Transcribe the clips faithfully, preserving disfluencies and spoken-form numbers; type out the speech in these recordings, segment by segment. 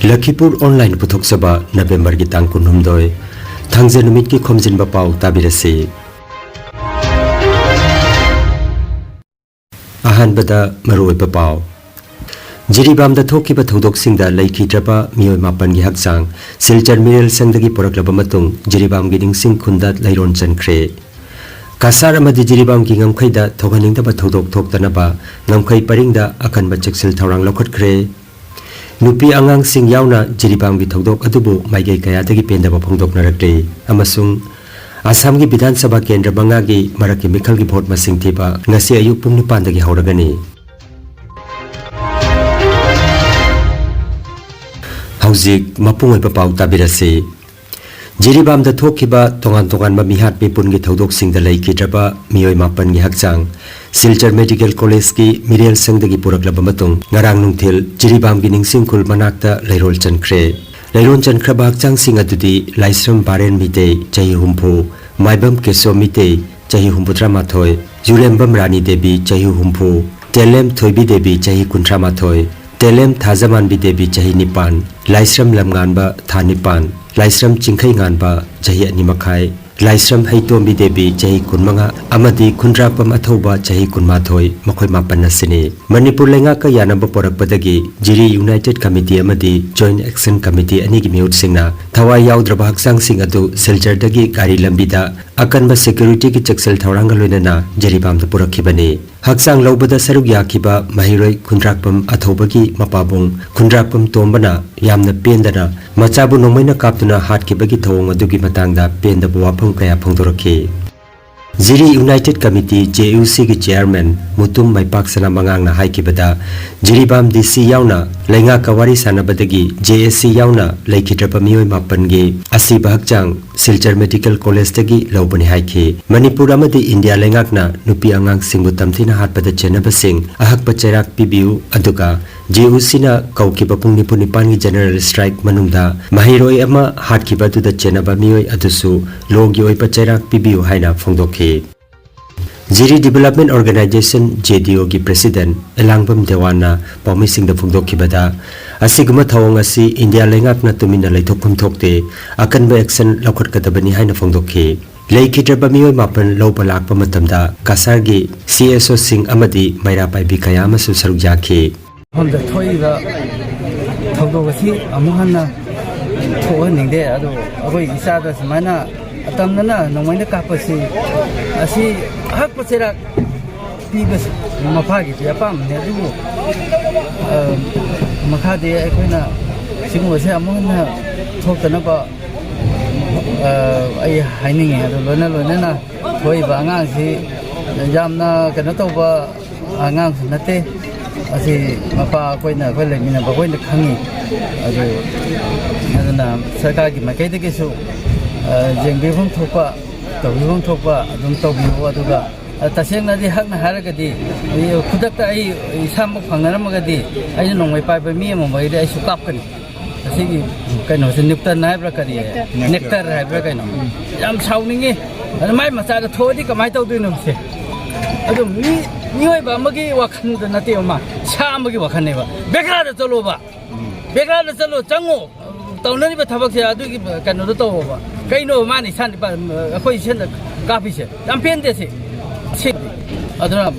ꯂꯈꯤꯄꯨꯔ online ꯄꯨꯊꯣꯛꯆꯕ, ꯅꯕꯦꯝꯕꯔꯒꯤ ꯇꯥꯡ ꯀꯨꯟꯍꯨꯝꯗꯣꯏ, ꯊꯥꯡꯖ ꯅꯨꯃꯤꯠꯀꯤ ꯈꯣꯝꯖꯤꯟꯕ ꯄꯥꯎ ꯇꯥꯕꯤꯔꯁꯤ꯫ ꯑꯍꯥꯟꯕꯗ ꯃꯔꯨꯑꯣꯏꯕ ꯄꯥꯎ꯫ ꯖꯤꯔꯤꯕꯥꯝꯗ ꯊꯣꯛꯈꯤꯕ ꯊꯧꯗꯣꯛꯁꯤꯡꯗ ꯂꯩꯈꯤꯗ꯭ꯔꯕ ꯃꯤꯑꯣꯏ ꯃꯥꯄꯟꯒꯤ ꯍꯛꯆꯥꯡ ꯁꯤꯜꯆꯔ ꯃꯤꯔꯦꯜ ꯁꯪꯗꯒꯤ ꯄꯨꯔꯛꯂꯕ ꯃꯇꯨꯡ, ꯖꯤꯔꯤꯕꯥꯝꯒꯤ ꯅꯤꯡꯁꯤꯡ ꯈꯨꯟꯗ ꯂꯩꯔꯣꯟ ꯆꯟꯈ꯭ꯔꯦ꯫ ꯀꯁꯥꯔ ꯑꯃꯗꯤ ꯖꯤꯔꯤꯕꯥꯝꯒꯤ ꯉꯝꯈꯩꯗ ꯊꯣꯛꯍꯟꯅꯤꯡꯗꯕ ꯊꯧꯗꯣꯛ ꯊꯣꯛꯇꯅꯕ ꯉꯝꯈꯩ ꯄꯔꯤꯡꯗ ꯑꯀꯟꯕ ꯆꯦꯛꯁꯤꯜ ꯊꯧꯔꯥꯡ ꯂꯧꯈꯠꯈ꯭ꯔꯦ꯫ ꯅꯨꯄꯤ ꯑꯉꯥꯡꯁꯤꯡ ꯌꯥꯎꯅ ꯖꯤꯔꯤꯕꯥꯝꯒꯤ ꯊꯧꯗꯣꯛ ꯑꯗꯨꯕꯨ ꯃꯥꯏꯀꯩ ꯀꯌꯥꯗꯒꯤ ꯄꯦꯟꯗꯕ ꯐꯣꯡꯗꯣꯛꯅꯔꯛꯂꯤ꯫ ꯑꯃꯁꯨꯡ ꯑꯁꯥꯝꯒꯤ ꯕꯤꯙꯥꯟ ꯁꯚꯥ ꯀꯦꯟꯗ꯭ꯔ ꯃꯉꯥꯒꯤ ꯃꯔꯛꯀꯤ ꯃꯤꯈꯜꯒꯤ ꯚꯣꯠ ꯃꯁꯤꯡ ꯊꯤꯕ ꯉꯁꯤ ꯑꯌꯨꯛ ꯄꯨꯡ ꯅꯤꯄꯥꯟꯗꯒꯤ ꯍꯧꯔꯒꯅꯤ꯫ ꯍꯧꯖꯤꯛ ꯃꯄꯨꯡ ꯑꯣꯏꯕ ꯄꯥꯎ ꯇꯥꯕꯤꯔꯁꯤ꯫ ꯖꯤꯔꯤꯕꯥꯝꯗ ꯊꯣꯛꯈꯤꯕ ꯇꯣꯉꯥꯟ ꯇꯣꯉꯥꯟꯕ ꯃꯤꯍꯥꯠ ꯃꯤꯄꯨꯟꯒꯤ ꯊꯧꯗꯣꯛꯁꯤꯡꯗ ꯂꯩꯈꯤꯗ꯭ꯔꯕ ꯃꯤꯑꯣꯏ ꯃꯥꯄꯟꯒꯤ ꯍꯛꯆꯥꯡ ꯁꯤꯜꯆꯔ ꯃꯦꯗꯤꯀꯦꯜ ꯀꯣꯂꯦꯖꯀꯤ ꯃꯤꯔꯦꯜ ꯁꯪꯗꯒꯤ ꯄꯨꯔꯛꯂꯕ ꯃꯇꯨꯡ, ꯉꯔꯥꯡ ꯅꯨꯡꯊꯤꯜ ꯖꯤꯔꯤꯕꯥꯝꯒꯤ ꯅꯤꯡꯁꯤꯡꯈꯨꯜ ꯃꯅꯥꯛꯇ ꯂꯩꯔꯣꯜ ꯆꯟꯈ꯭ꯔꯦ꯫ ꯂꯩꯔꯣꯜ ꯆꯟꯈ꯭ꯔꯕ ꯍꯛꯆꯥꯡꯁꯤꯡ ꯑꯗꯨꯗꯤ ꯂꯥꯏꯁ꯭ꯔꯝ ꯕꯥꯔꯦꯟ ꯃꯤꯇꯩ, ꯆꯍꯤ ꯍꯨꯝꯐꯨ, ꯃꯥꯏꯕꯝ ꯀꯦꯁꯣ ꯃꯤꯇꯩ, ꯆꯍꯤ ꯍꯨꯝꯐꯨꯇꯔꯥꯃꯥꯊꯣꯏ, ꯌꯨꯔꯦꯝꯕꯝ ꯔꯥꯅꯤ ꯗꯦꯕꯤ, ꯆꯍꯤ ꯍꯨꯝꯐꯨ, ꯇꯦꯂꯦꯝ ꯊꯣꯏꯕꯤ ꯗꯦꯕꯤ, ꯆꯍꯤ ꯀꯨꯟꯊ꯭ꯔꯥꯃꯥꯊꯣꯏ, ꯇꯦꯂꯦꯝ ꯊꯥꯖꯃꯥꯟꯕꯤ ꯗꯦꯕꯤ, ꯆꯍꯤ ꯅꯤꯄꯥꯟ, ꯂꯥꯏꯁ꯭ꯔꯝ ꯂꯝꯉꯥꯟꯕ, ꯊꯥ ꯅꯤꯄꯥꯟ, ꯂꯥꯏꯁ꯭ꯔꯝ ꯆꯤꯡꯈꯩꯉꯥꯟꯕ, ꯆꯍꯤ ꯑꯅꯤ ꯃꯈꯥꯏ, ꯂꯥꯏꯁ꯭ꯔꯝ ꯍꯩꯇꯣꯝꯕꯤ ꯗꯦꯕꯤ, ꯆꯍꯤ ꯀꯨꯟꯃꯉꯥ, ꯑꯃꯗꯤ ꯈꯨꯟꯗ꯭ꯔꯥꯛꯄꯝ ꯑꯊꯧꯕ, ꯆꯍꯤ ꯀꯨꯟꯃꯥꯊꯣꯏ, ꯃꯈꯣꯏ ꯃꯥꯄꯟ ꯑꯁꯤꯅꯤ꯫ ꯃꯅꯤꯄꯨꯔ ꯂꯩꯉꯥꯛꯀ ꯌꯥꯅꯕ ꯄꯣꯔꯛꯄꯗꯒꯤ ꯖꯤꯔꯤ ꯌꯨꯅꯥꯏꯇꯦꯗ ꯀꯃꯤꯇꯤ ꯑꯃꯗꯤ ꯖꯣꯏꯟꯠ ꯑꯦꯛꯁꯟ ꯀꯃꯤꯇꯤ ꯑꯅꯤꯒꯤ ꯃꯤꯍꯨꯠꯁꯤꯡꯅ ꯊꯋꯥꯏ ꯌꯥꯎꯗ꯭ꯔꯕ ꯍꯛꯆꯥꯡꯁꯤꯡ ꯑꯗꯨ ꯁꯤꯜꯆꯔꯗꯒꯤ ꯒꯥꯔꯤ ꯂꯝꯕꯤꯗ ꯑꯀꯟꯕ ꯁꯦꯀ꯭ꯌꯨꯔꯤꯇꯤꯒꯤ ꯆꯦꯛꯁꯤꯜ ꯊꯧꯔꯥꯡꯒ ꯂꯣꯏꯅꯅ ꯖꯤꯔꯤꯕꯥꯝꯗ ꯄꯨꯔꯛꯈꯤꯕꯅꯤ꯫ ꯍꯛꯆꯥꯡ ꯂꯧꯕꯗ ꯁꯔꯨꯛ ꯌꯥꯈꯤꯕ ꯃꯍꯩꯔꯣꯏ ꯈꯨꯟꯗ꯭ꯔꯥꯛꯄꯝ ꯑꯊꯧꯕꯒꯤ ꯃꯄꯥꯕꯨꯡ ꯈꯨꯟꯗ꯭ꯔꯥꯛꯄꯝ ꯇꯣꯝꯕꯅ ꯌꯥꯝꯅ ꯄꯦꯟꯗꯅ ꯃꯆꯥꯕꯨ ꯅꯣꯡꯃꯩꯅ ꯀꯥꯞꯇꯨꯅ ꯍꯥꯠꯈꯤꯕꯒꯤ ꯊꯧꯑꯣꯡ ꯑꯗꯨꯒꯤ ꯃꯇꯥꯡꯗ ꯄꯦꯟꯗꯕ ꯋꯥꯐꯝ ꯀꯌꯥ ꯐꯣꯡꯗꯣꯔꯛꯈꯤ꯫ ꯖꯤꯔꯤ ꯌꯨꯅꯥꯏꯇꯦꯗ ꯀꯃꯤꯇꯤ, ꯖꯦ ꯌꯨ ꯁꯤꯒꯤ ꯆꯦꯌꯔꯃꯦꯟ ꯃꯨꯇꯨꯝ ꯃꯩꯄꯥꯛ ꯁꯅꯥ ꯃꯉꯥꯡꯅ ꯍꯥꯏꯈꯤꯕꯗ, ꯖꯤꯔꯤꯕꯥꯝ ꯗꯤ ꯁꯤ ꯌꯥꯎꯅ ꯂꯩꯉꯥꯛꯀ ꯋꯥꯔꯤ ꯁꯥꯟꯅꯕꯗꯒꯤ ꯖꯦ ꯑꯦ ꯁꯤ ꯌꯥꯎꯅ ꯂꯩꯈꯤꯗ꯭ꯔꯕ ꯃꯤꯑꯣꯏ ꯃꯥꯄꯟꯒꯤ ꯑꯁꯤꯕ ꯍꯛꯆꯥꯡ ꯁꯤꯜꯆꯔ ꯃꯦꯗꯤꯀꯦꯜ ꯀꯣꯂꯦꯖꯇꯒꯤ ꯂꯧꯕꯅꯤ ꯍꯥꯏꯈꯤ꯫ ꯃꯅꯤꯄꯨꯔ ꯑꯃꯗꯤ ꯏꯟꯗꯤꯌꯥ ꯂꯩꯉꯥꯛꯅ ꯅꯨꯄꯤ ꯑꯉꯥꯡꯁꯤꯡꯕꯨ ꯇꯝꯊꯤꯅ ꯍꯥꯠꯄꯗ ꯆꯦꯟꯅꯕꯁꯤꯡ ꯑꯍꯛꯄ ꯆꯩꯔꯥꯛ ꯄꯤꯕꯤꯌꯨ, ꯑꯗꯨꯒ ꯖꯦ ꯌꯨ ꯁꯤꯅ ꯀꯧꯈꯤꯕ ꯄꯨꯡ ꯅꯤꯐꯨ ꯅꯤꯄꯥꯟꯒꯤ ꯖꯦꯅꯔꯦꯜ ꯁ꯭ꯇ꯭ꯔꯥꯏꯛ ꯃꯅꯨꯡꯗ ꯃꯍꯩꯔꯣꯏ ꯑꯃ ꯍꯥꯠꯈꯤꯕ ꯑꯗꯨꯗ ꯆꯦꯟꯅꯕ ꯃꯤꯑꯣꯏ ꯑꯗꯨꯁꯨ ꯂꯣꯒꯤ ꯑꯣꯏꯕ ꯆꯩꯔꯥꯛ ꯄꯤꯕꯤꯌꯨ ꯍꯥꯏꯅ ꯐꯣꯡꯗꯣꯛꯈꯤ꯫ ꯖꯤꯔꯤ ꯗꯤꯕꯦꯂꯞꯃꯦꯟ ꯑꯣꯔꯒꯅꯥꯏꯖꯦꯁꯟ, ꯖꯦ ꯗꯤ ꯑꯣꯒꯤ ꯄ꯭ꯔꯦꯁꯤꯗꯦꯟꯠ ꯑꯦꯂꯥꯡꯕꯝ ꯗꯦꯋꯥꯟꯅ ꯄꯥꯎꯃꯤꯁꯤꯡꯗ ꯐꯣꯡꯗꯣꯛꯈꯤꯕꯗ, ꯑꯁꯤꯒꯨꯝꯕ ꯊꯧꯑꯣꯡ ꯑꯁꯤ ꯏꯟꯗꯤꯌꯥ ꯂꯩꯉꯥꯛꯅ ꯇꯨꯃꯤꯟꯅ ꯂꯩꯊꯣꯛꯐꯝ ꯊꯣꯛꯇꯦ, ꯑꯀꯟꯕ action ꯂꯧꯈꯠꯀꯗꯕꯅꯤ ꯍꯥꯏꯅ ꯐꯣꯡꯗꯣꯛꯈꯤ꯫ ꯂꯩꯈꯤꯗ꯭ꯔꯕ ꯃꯤꯑꯣꯏ ꯃꯥꯄꯟ ꯂꯧꯕ ꯂꯥꯛꯄ ꯃꯇꯝꯗ ꯀꯁꯥꯔꯒꯤ C S Oꯁꯤꯡ ꯑꯃꯗꯤ ꯃꯩꯔꯥ ꯄꯥꯏꯕꯤ ꯀꯌꯥ ꯑꯃꯁꯨ ꯁꯔꯨꯛ ꯌꯥꯈꯤ꯫ ꯃꯐꯝꯗ ꯊꯣꯛꯏꯕ ꯊꯧꯗꯣꯛ ꯑꯁꯤ ꯑꯃꯨꯛ ꯍꯟꯅ ꯊꯣꯛꯍꯟꯅꯤꯡꯗꯦ꯫ ꯑꯗꯨ ꯑꯩꯈꯣꯏ ꯏꯆꯥꯗ ꯁꯨꯃꯥꯏꯅ ꯑꯇꯝꯅꯅ ꯅꯣꯡꯃꯩꯅ ꯀꯥꯞꯄꯁꯤ, ꯑꯁꯤ ꯑꯍꯛꯄ ꯆꯩꯔꯥꯛ ꯄꯤꯕꯁꯤ ꯃꯄꯥꯒꯤꯗꯤ ꯑꯄꯥꯝꯕꯅꯤ꯫ ꯑꯗꯨꯕꯨ, ꯑ, ꯃꯈꯥꯗꯤ ꯑꯩꯈꯣꯏꯅ ꯁꯤꯒꯨꯝꯕꯁꯦ ꯑꯃꯨꯛ ꯍꯟꯅ ꯊꯣꯛꯇꯅꯕ, ꯑ, ꯑꯩ ꯍꯥꯏꯅꯤꯡꯉꯤ꯫ ꯑꯗꯨ ꯂꯣꯏꯅ ꯂꯣꯏꯅꯅ ꯊꯣꯛꯏꯕ ꯑꯉꯥꯡꯁꯤ ꯌꯥꯝꯅ ꯀꯩꯅꯣ ꯇꯧꯕ ꯑꯉꯥꯡꯁꯨ ꯅꯠꯇꯦ꯫ ꯑꯁꯤ ꯃꯄꯥ ꯑꯩꯈꯣꯏꯅ, ꯑꯩꯈꯣꯏ ꯂꯩꯃꯤꯟꯅꯕ ꯑꯩꯈꯣꯏꯅ ꯈꯪꯉꯤ꯫ ꯑꯗꯨ, ꯑꯗꯨꯅ ꯁꯔꯀꯥꯔꯒꯤ ꯃꯥꯏꯀꯩꯗꯒꯤꯁꯨ, ꯑ, ꯌꯦꯡꯕꯤꯐꯝ ꯊꯣꯛꯄ, ꯇꯧꯕꯤꯐꯝ ꯊꯣꯛꯄ ꯑꯗꯨꯝ ꯇꯧꯕꯤꯌꯨ꯫ ꯑꯗꯨꯒ, ꯑ, ꯇꯁꯦꯡꯅꯗꯤ ꯍꯛꯅ ꯍꯥꯏꯔꯒꯗꯤ, ꯑꯩ ꯈꯨꯗꯛꯇ ꯑꯩ ꯏꯁꯥꯃꯛ ꯐꯪꯅꯔꯝꯃꯒꯗꯤ ꯑꯩꯅ ꯅꯣꯡꯃꯩ ꯄꯥꯏꯕ ꯃꯤ ꯑꯃ ꯑꯣꯏꯔꯗꯤ ꯑꯩꯁꯨ ꯀꯥꯞꯀꯅꯤ꯫ ꯑꯁꯤꯒꯤ ꯀꯩꯅꯣꯁꯦ ꯅ꯭ꯌꯨꯇꯟ ꯍꯥꯏꯕ꯭ꯔꯥ ꯀꯔꯤ? ꯅꯦꯛꯇꯔ ꯍꯥꯏꯕ꯭ꯔꯥ ꯀꯩꯅꯣ? ꯌꯥꯝ ꯁꯥꯎꯅꯤꯡꯉꯤ꯫ ꯑꯗꯨ ꯃꯥꯏ ꯃꯆꯥꯗ ꯊꯣꯛꯑꯗꯤ ꯀꯃꯥꯏꯅ ꯇꯧꯗꯣꯏꯅꯣ ꯁꯦ? ꯑꯗꯨ ꯃꯤ, ꯃꯤꯑꯣꯏꯕ ꯑꯃꯒꯤ ꯋꯥꯈꯜꯗ ꯅꯠꯇꯦꯕ, ꯃꯥ ꯁꯥ ꯑꯃꯒꯤ ꯋꯥꯈꯜꯅꯦꯕ꯫ ꯕꯦꯒ꯭ꯔꯥꯗ ꯆꯠꯂꯣꯕ, ꯕꯦꯒ꯭ꯔꯥꯗ ꯆꯠꯂꯣ, ꯆꯪꯉꯣ꯫ ꯇꯧꯅꯔꯤꯕ ꯊꯕꯛꯁꯦ ꯑꯗꯨꯒꯤ ꯀꯩꯅꯣꯗꯣ ꯇꯧꯑꯣꯕ꯫ ꯀꯩꯅꯣ ꯃꯥꯅ ꯏꯁꯥ ꯅꯨꯄꯥ, ꯑꯩꯈꯣꯏ ꯏꯁꯦꯟꯗ ꯀꯥꯞꯄꯤꯁꯦ? ꯌꯥꯝ ꯄꯦꯟꯗꯦ ꯁꯤ꯫ ꯁꯤ꯫ ꯑꯗꯨꯅ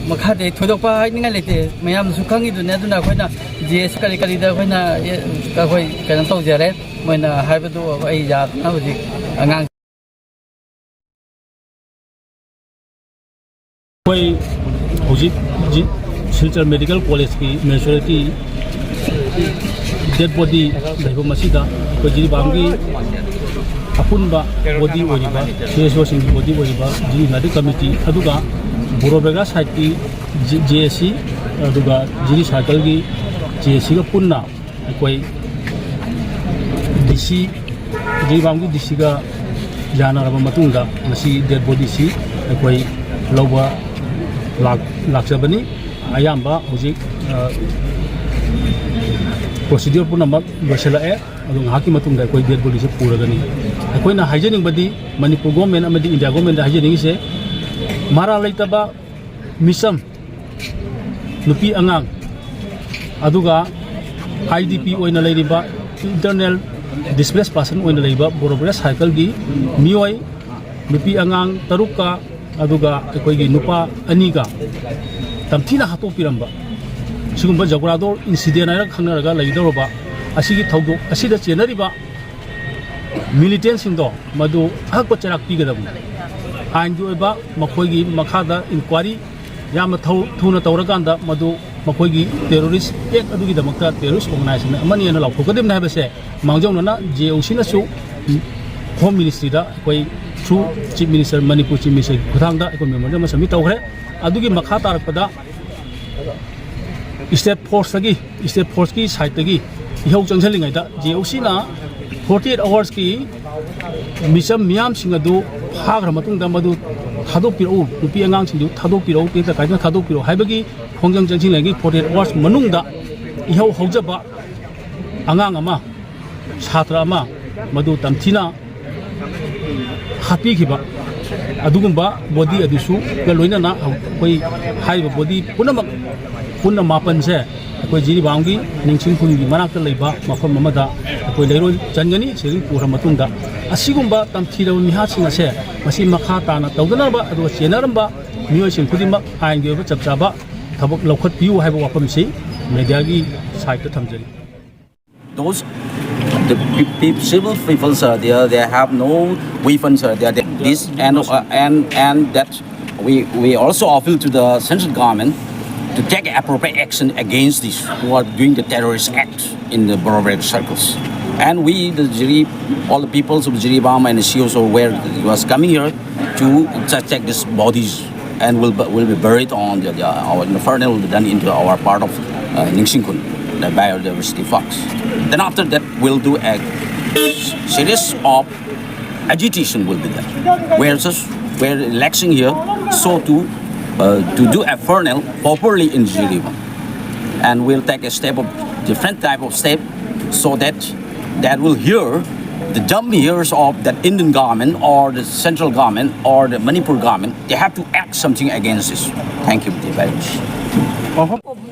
ꯃꯈꯥꯗꯤ ꯊꯣꯏꯗꯣꯛꯄ ꯍꯥꯏꯅꯤꯡꯉꯥꯏ ꯂꯩꯇꯦ꯫ ꯃꯌꯥꯝꯅꯁꯨ ꯈꯪꯉꯤꯗꯨꯅꯦ꯫ ꯑꯗꯨꯅ ꯑꯩꯈꯣꯏꯅ G S ꯀꯔꯤ ꯀꯔꯤꯗ ꯑꯩꯈꯣꯏꯅ, ꯑꯦ, ꯑꯩꯈꯣꯏ ꯀꯩꯅꯣ ꯇꯧꯖꯔꯦ꯫ ꯃꯣꯏꯅ ꯍꯥꯏꯕꯗꯨ ꯑꯩ ꯌꯥꯗꯅ ꯍꯧꯖꯤꯛ ꯑꯉꯥꯡ ꯑꯩꯈꯣꯏ ꯍꯧꯖꯤꯛ ꯖꯤ-, ꯁꯤꯜꯆꯔ ꯃꯦꯗꯤꯀꯦꯜ ꯀꯣꯂꯦꯖꯀꯤ ꯃꯦꯖꯣꯔꯤꯇꯤ ꯗꯦꯗ ꯕꯣꯗꯤ ꯂꯩꯐꯝ ꯑꯁꯤꯗ ꯑꯩꯈꯣꯏ ꯖꯤꯔꯤꯕꯥꯝꯒꯤ ꯑꯄꯨꯟꯕ ꯕꯣꯗꯤ ꯑꯣꯏꯔꯤꯕ, C S Oꯁꯤꯡꯒꯤ ꯕꯣꯗꯤ ꯑꯣꯏꯔꯤꯕ ꯖꯤꯔꯤ ꯌꯨꯅꯥꯏꯇꯦꯗ ꯀꯃꯤꯇꯤ, ꯑꯗꯨꯒ ꯕꯣꯔꯣ ꯕꯦꯒꯥ ꯁꯥꯏꯠꯀꯤ ꯖꯤ-, J A C, ꯑꯗꯨꯒ ꯖꯤꯔꯤ ꯁꯥꯔꯀꯜꯒꯤ J A Cꯒ ꯄꯨꯟꯅ ꯑꯩꯈꯣꯏ D C, ꯖꯤꯔꯤꯕꯥꯝꯒꯤ D Cꯒ ꯌꯥꯅꯔꯕ ꯃꯇꯨꯡꯗ ꯉꯁꯤ ꯗꯦꯗ ꯕꯣꯗꯤꯁꯤ ꯑꯩꯈꯣꯏ ꯂꯧꯕ ꯂꯥꯛ-, ꯂꯥꯛꯆꯕꯅꯤ꯫ ꯑꯌꯥꯝꯕ ꯍꯧꯖꯤꯛ, ꯑ, ꯄ꯭ꯔꯣꯁꯤꯗ꯭ꯌꯨꯔ ꯄꯨꯝꯅꯃꯛ ꯂꯣꯏꯁꯤꯜꯂꯛꯑꯦ꯫ ꯑꯗꯨ ꯉꯥꯏꯍꯥꯛꯀꯤ ꯃꯇꯨꯡꯗ ꯑꯩꯈꯣꯏ ꯗꯦꯗ ꯕꯣꯗꯤꯁꯦ ꯄꯨꯔꯒꯅꯤ꯫ ꯑꯩꯈꯣꯏꯅ ꯍꯥꯏꯖꯅꯤꯡꯕꯗꯤ, ꯃꯅꯤꯄꯨꯔ ꯒꯣꯔꯃꯦꯟ ꯑꯃꯗꯤ ꯏꯟꯗꯤꯌꯥ ꯒꯣꯔꯃꯦꯟꯗ ꯍꯥꯏꯖꯅꯤꯡꯉꯤꯁꯦ, ꯃꯔꯥꯜ ꯂꯩꯇꯕ ꯃꯤꯆꯝ, ꯅꯨꯄꯤ ꯑꯉꯥꯡ, ꯑꯗꯨꯒ ꯑꯥꯏ ꯗꯤ ꯄꯤ ꯑꯣꯏꯅ ꯂꯩꯔꯤꯕ, ꯏꯟꯇꯔꯅꯦꯜ ꯗꯤꯁꯄ꯭ꯂꯦꯁ ꯄꯥꯔꯁꯟ ꯑꯣꯏꯅ ꯂꯩꯕ ꯕꯣꯔꯣ ꯕ꯭ꯔꯦꯁ ꯁꯥꯔꯀꯜꯒꯤ ꯃꯤꯑꯣꯏ, ꯅꯨꯄꯤ ꯑꯉꯥꯡ ꯇꯔꯨꯛꯀ, ꯑꯗꯨꯒ ꯑꯩꯈꯣꯏꯒꯤ ꯅꯨꯄꯥ ꯑꯅꯤꯒ ꯇꯝꯊꯤꯅ ꯍꯥꯠꯇꯣꯛꯄꯤꯔꯝꯕ, ꯁꯤꯒꯨꯝꯕ ꯖꯒꯣꯔꯥꯗꯣ ꯏꯟꯁꯤꯗꯦꯟ ꯍꯥꯏꯔꯒ ꯈꯪꯅꯔꯒ ꯂꯩꯒꯗꯧꯔꯕ ꯑꯁꯤꯒꯤ ꯊꯧꯗꯣꯛ ꯑꯁꯤꯗ ꯆꯦꯟꯅꯔꯤꯕ ꯃꯤꯂꯤꯇꯦꯟꯁꯤꯡꯗꯣ ꯃꯗꯨ ꯑꯍꯛꯄ ꯆꯩꯔꯥꯛ ꯄꯤꯒꯗꯕꯅꯤ꯫ ꯑꯥꯏꯟꯒꯤ ꯑꯣꯏꯕ ꯃꯈꯣꯏꯒꯤ ꯃꯈꯥꯗ ꯏꯟꯀ꯭ꯋꯥꯏꯔꯤ ꯌꯥꯝꯅ ꯊꯧ-, ꯊꯨꯅ ꯇꯧꯔꯀꯥꯟꯗ ꯃꯗꯨ ꯃꯈꯣꯏꯒꯤ ꯇꯦꯔꯣꯔꯤꯁ ꯑꯦꯛ ꯑꯗꯨꯒꯤꯗꯃꯛꯇ, ꯇꯦꯔꯣꯔꯤꯁ ꯑꯣꯔꯒꯅꯥꯏꯖꯦꯁꯟ ꯑꯃꯅꯤ ꯍꯥꯏꯅ ꯂꯥꯎꯊꯣꯛꯀꯗꯕꯅꯤ ꯍꯥꯏꯕꯁꯦ ꯃꯥꯡꯖꯧꯅꯅ ꯖꯦ ꯑꯣ ꯁꯤꯅꯁꯨ ꯍꯣꯝ ꯃꯤꯅꯤꯁꯇ꯭ꯔꯤꯗ ꯑꯩꯈꯣꯏ through chief minister, Manipur chief ꯃꯤꯅꯤꯁꯇꯔꯒꯤ ꯈꯨꯠꯊꯥꯡꯗ ꯑꯩꯈꯣꯏ ꯃꯦꯃꯣꯔꯦꯟꯗꯝ ꯑꯃ ꯁꯕꯃꯤꯠ ꯇꯧꯈ꯭ꯔꯦ꯫ ꯑꯗꯨꯒꯤ ꯃꯈꯥ ꯇꯥꯔꯛꯄꯗ ꯁ꯭ꯇꯦꯠ ꯐꯣꯔꯁꯇꯒꯤ, ꯁ꯭ꯇꯦꯠ ꯐꯣꯔꯁꯀꯤ ꯁꯥꯏꯠꯇꯒꯤ ꯏꯍꯧ ꯆꯪꯁꯤꯜꯂꯤꯉꯩꯗ ꯖꯦ ꯑꯣ ꯁꯤꯅ ꯐꯣꯔꯇꯤ ꯑꯩꯠ ꯑꯋꯥꯔꯁꯀꯤ ꯃꯤꯆꯝ ꯃꯤꯌꯥꯝꯁꯤꯡ ꯑꯗꯨ ꯐꯥꯈ꯭ꯔ ꯃꯇꯨꯡꯗ ꯃꯗꯨ ꯊꯥꯗꯣꯛꯄꯤꯔꯛꯎ, ꯅꯨꯄꯤ ꯑꯉꯥꯡꯁꯤꯡꯗꯨ ꯊꯥꯗꯣꯛꯄꯤꯔꯛꯎ, ꯇꯦꯛꯇ ꯀꯥꯏꯗꯅ ꯊꯥꯗꯣꯛꯄꯤꯔꯛꯎ ꯍꯥꯏꯕꯒꯤ ꯈꯣꯡꯖꯪ ꯆꯪꯁꯤꯜꯂꯤꯉꯩꯒꯤ ꯐꯣꯔꯇꯤ ꯑꯩꯠ ꯑꯋꯥꯔꯁ ꯃꯅꯨꯡꯗ ꯏꯍꯧ ꯍꯧꯖꯕ ꯑꯉꯥꯡ ꯑꯃ, ꯁꯥꯇ꯭ꯔ ꯑꯃ ꯃꯗꯨ ꯇꯝꯊꯤꯅ ꯍꯥꯠꯄꯤꯈꯤꯕ ꯑꯗꯨꯒꯨꯝꯕ ꯕꯣꯗꯤ ꯑꯗꯨꯁꯨꯒ ꯂꯣꯏꯅꯅ ꯑꯩꯈꯣꯏ ꯍꯥꯏꯔꯤꯕ ꯕꯣꯗꯤ ꯄꯨꯝꯅꯃꯛ ꯄꯨꯟꯅ ꯃꯥꯄꯟꯁꯦ ꯑꯩꯈꯣꯏ ꯖꯤꯔꯤꯕꯥꯝꯒꯤ ꯅꯤꯡꯁꯤꯡ ꯈꯨꯟꯒꯤ ꯃꯅꯥꯛꯇ ꯂꯩꯕ ꯃꯐꯝ ꯑꯃꯗ ꯑꯩꯈꯣꯏ ꯂꯩꯔꯣꯏ ꯆꯟꯒꯅꯤ꯫ ꯁꯤꯗꯒꯤ ꯄꯨꯈ꯭ꯔ ꯃꯇꯨꯡꯗ ꯑꯁꯤꯒꯨꯝꯕ ꯇꯝꯊꯤꯔꯕ ꯃꯤꯍꯥꯠꯁꯤꯡ ꯑꯁꯦ ꯃꯁꯤ ꯃꯈꯥ ꯇꯥꯅ ꯇꯧꯗꯅꯕ, ꯑꯗꯨꯒ ꯆꯦꯟꯅꯔꯝꯕ ꯃꯤꯑꯣꯏꯁꯤꯡ ꯈꯨꯗꯤꯡꯃꯛ ꯑꯥꯏꯟꯒꯤ ꯑꯣꯏꯕ ꯆꯞ ꯆꯥꯕ ꯊꯕꯛ ꯂꯧꯈꯠꯄꯤꯌꯨ ꯍꯥꯏꯕ ꯋꯥꯐꯝꯁꯤ ꯃꯦꯗꯤꯌꯥꯒꯤ ꯁꯥꯏꯠꯇ ꯊꯝꯖꯔꯤ꯫ Those the pe- pe- civil peoples are there. They have no weapons are there. They- This and uh, and and that we we also appeal to the central government to take appropriate action against these who are doing the terrorist acts in the Borobek circles. And we, the Jiri, all the peoples of Jiribam and the C E Os who were was coming here to check these bodies and will be, will be buried on the, the our the funeral will be done into our part of uh, Ningxingkun, the biodiversity parks. Then after that, we'll do a series of agitation will be there. We're just we're relaxing here, so to uh, to do a funeral properly in Jiribam, and we'll take a step of different type of step, so that that will hear the dumb ears of that Indian government or the central government or the Manipur government. They have to act something against this. Thank you very much.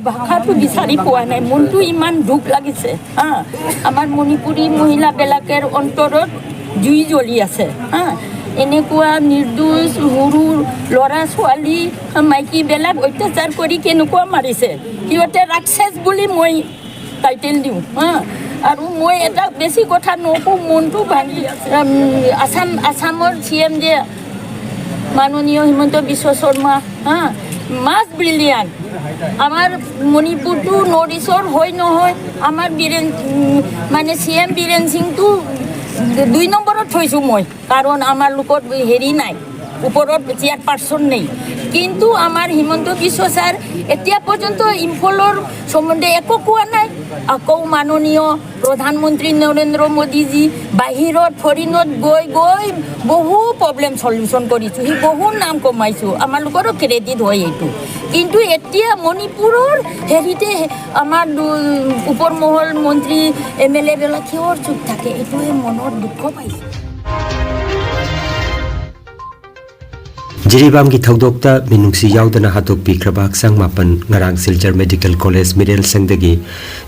ভাষাটো বিচাৰি পোৱা নাই। মনটো ইমান দুখ লাগিছে। হা, আমাৰ মণিপুৰী মহিলাবিলাকৰ অন্তৰত জুই জ্বলি আছে। হা, এনেকুৱা নিৰ্দোষ সৰু ল'ৰা ছোৱালী, মাইকীবিলাক অত্যাচাৰ কৰি কেনেকুৱা মাৰিছে, সিহঁতে ৰাক্ষস বুলি মই টাইটেল দিওঁ। হা, আৰু মই এটা বেছি কথা নকওঁ, মনটো ভাঙি আছে। উম, আছাম আছামৰ চি এম যে মাননীয় হিমন্ত বিশ্ব শৰ্মা, হা, মাষ্ট ব্ৰিলিয়াণ্ট। আমাৰ মণিপুৰটো নৰ্থ ইষ্টৰ হয় নহয়, আমাৰ বীৰেন উম, মানে চি এম বীৰেন সিংটো দুই নম্বৰত থৈছোঁ মই, কাৰণ আমাৰ লোকত হেৰি নাই, ওপৰত চেয়াৰপাৰ্চন নেই। কিন্তু আমাৰ হিমন্ত বিশ্ব ছাৰ এতিয়া পৰ্যন্ত ইম্ফলৰ সম্বন্ধে একো কোৱা নাই। আকৌ মাননীয় প্ৰধানমন্ত্ৰী নৰেন্দ্ৰ মোদীজী বাহিৰত ফৰেইনত গৈ গৈ বহু প্ৰব্লেম চলিউশ্যন কৰিছোঁ, সি বহুত নাম কমাইছোঁ, আমাৰ লোকৰো ক্ৰেডিট হয় এইটো। কিন্তু এতিয়া মণিপুৰৰ হেৰিতে আমাৰ দু- ওপৰ মহল মন্ত্ৰী এম এল এ বিলাক কিহৰ চুপ থাকে, এইটোৱে মনত দুখ পাইছোঁ। ꯖꯤꯔꯤꯕꯥꯝꯒꯤ ꯊꯧꯗꯣꯛꯇ ꯃꯤꯅꯨꯡꯁꯤ ꯌꯥꯎꯗꯅ ꯍꯥꯠꯇꯣꯛꯄꯤꯈ꯭ꯔꯕ ꯍꯛꯆꯥꯡ ꯃꯥꯄꯟ ꯉꯔꯥꯡ ꯁꯤꯜꯆꯔ ꯃꯦꯗꯤꯀꯦꯜ ꯀꯣꯂꯦꯖ ꯃꯤꯔꯦꯜ ꯁꯪꯗꯒꯤ